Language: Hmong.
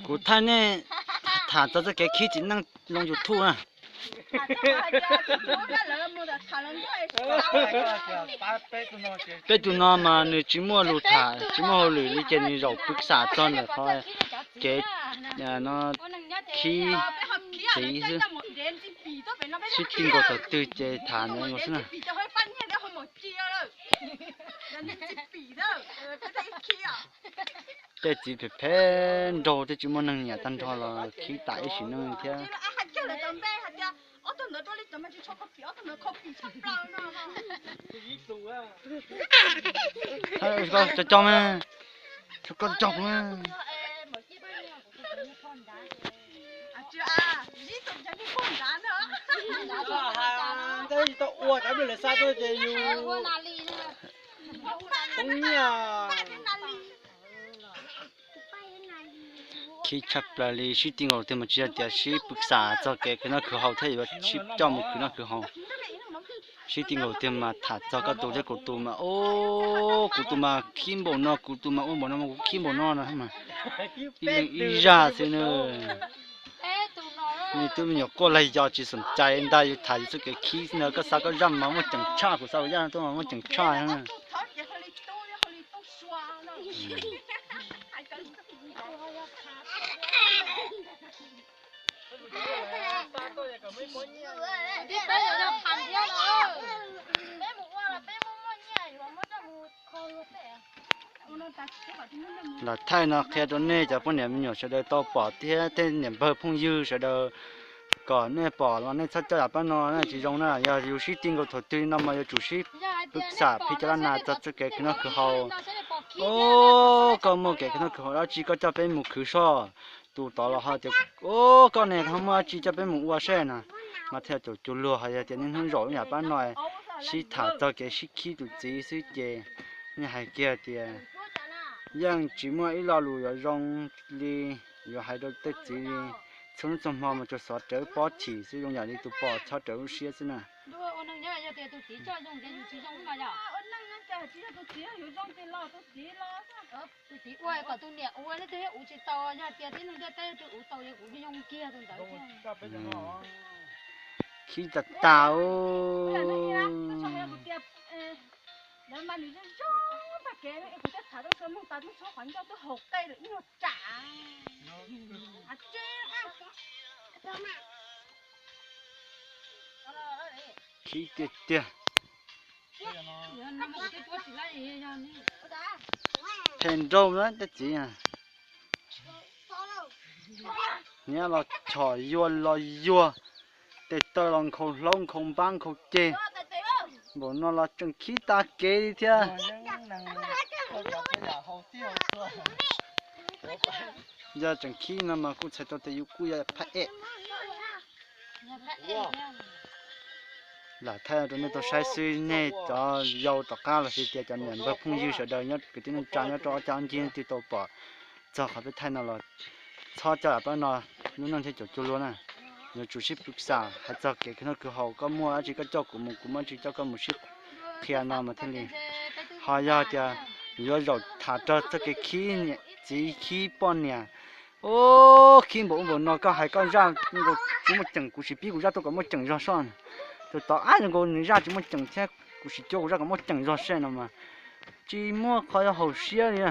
Kuv thaij nej tham txog txoj kev khib txiv neej loo YouTube na. Peb tus no mas nws tsis muaj lus tham, tsis muaj hauj lwm li ces nws zaum pw xam txog ntawm qhov kev no khib txiv xwb. Sib ti nkaus thaum twg ces tham ntawd nkaus xwb na. Tej txiv phem phem nraug tej tsis muaj neeg nyiam tag nrho los khib tas ib sim neej thiab. Cog cog mas, cog cog kuv. Ntawd yus tau ua cov nplej lawv xa tuaj ces yus poob nyiaj. Khib tshaj plaws li, sib ti nkaus tiag mas tsis yog tias sib pw xam txog kev khwv noj khwv haus thiab yuav sib coj mus khwv noj khwv haus. Sib ti nkaus tiag mas tham txog koj tus thiab kuv tus mas, o, kuv tus mas khib npaum no, kuv tus mas ua npaum no mas kuv khib npaum no no mas ib leeg ib zaj xwb na. Nws twb me nyuam quaj lag yos tsis xom cai ntag, yus tham yus txoj kev khib xwb na, koj xa koj zaj mas muaj ceem tshaj, kuv xa kuv zaj tuaj mas muaj ceem tshaj. Lam thaij no qhia rau nej cov poj niam me nyuam sawv daws tau pom thiab tej niam npawg phooj ywg sawv daws, kom nej pom los nej txhob coj yam pab no na, tsis zoo na. Yog yus sib ti nkaus thaum twg no mas yuav tsum sib pw xam phi cov laj nas txog txoj kev khwv noj khwv haus. O, koj muaj kev khwv noj khwv haus dab tsi koj coj peb mus khwv soj. Tus tod los ho tias, o, koj ne ho muaj dab tsi coj peb mus ua seb na. Mas thiaj caum cuag luag, ho yog tias niaj hnub zaum yam pab no sib tham txog kev sib khib tus txiv xwb ces nej hais kiag tias yeej tsis muaj ib lo lus yuav zoo li yuav hais rau tej txiv li. Txhua hnub txhua hmo mas tsuas xov rawv pob chim xwb, zoo yam li tus pom txhob rawv lub siab xwb na. Tus txiv ua kom tus niam ua, leej twg thiaj ua tsis tau, yog tias tib neeg ntiaj teb twg ua tau, yog kuv yeej yoo kiag tus ntawd thiab. Khib tas tas. Lawv mas nws zoo zoo tag kev, kuv thiaj txhav tau sua moog tas tub tshab qhov ncauj twb haus qej lawm ib nyuag tsam. Khib tiag tiag. Phem nraug na tej txiv. Hnyiab los chom, yuag los yuag, tes taw los nkhaus hlaub nkhaus npab nkhaus ceg. Npaum no los tseem khib tag kev li thiab. Yog tseem khib no mas kuj txhais tau tias yus kuj yog phab ej. Lam thaij rau nej tau saib xwb, nej cov yau tom qab los sis tias cov niam npawg phooj ywg sawv daws nyob kwv tij neej tsa nyob rau ob cag ob ncig twg tau pom txog qhov peb thaij no los txhob coj lam pab no, lub neej thiaj caum cuag luag na. Yuav tsum sib pw xam hais txog kev khwv noj khwv haus, koj muaj dab tsi koj coj kuv mus, kuv muaj dab tsi coj koj mus sib qhia no mas thiaj li. Ho yog tias yuav zaum tham rau txoj kev khib niam txiv khib poj niam, o, khib npaum ub npaum no koj hais koj zaj nkaus tsis muaj ceem, kuv sim pib kuv zaj tuaj kom muaj ceem zog soj. Tus tod ab zoo nkaus nws zaj tsis muaj ceem thiab, kuv sim cuab kuv zaj kom muaj ceem zog seb no mas tsis muaj qhov yuav haum siab li.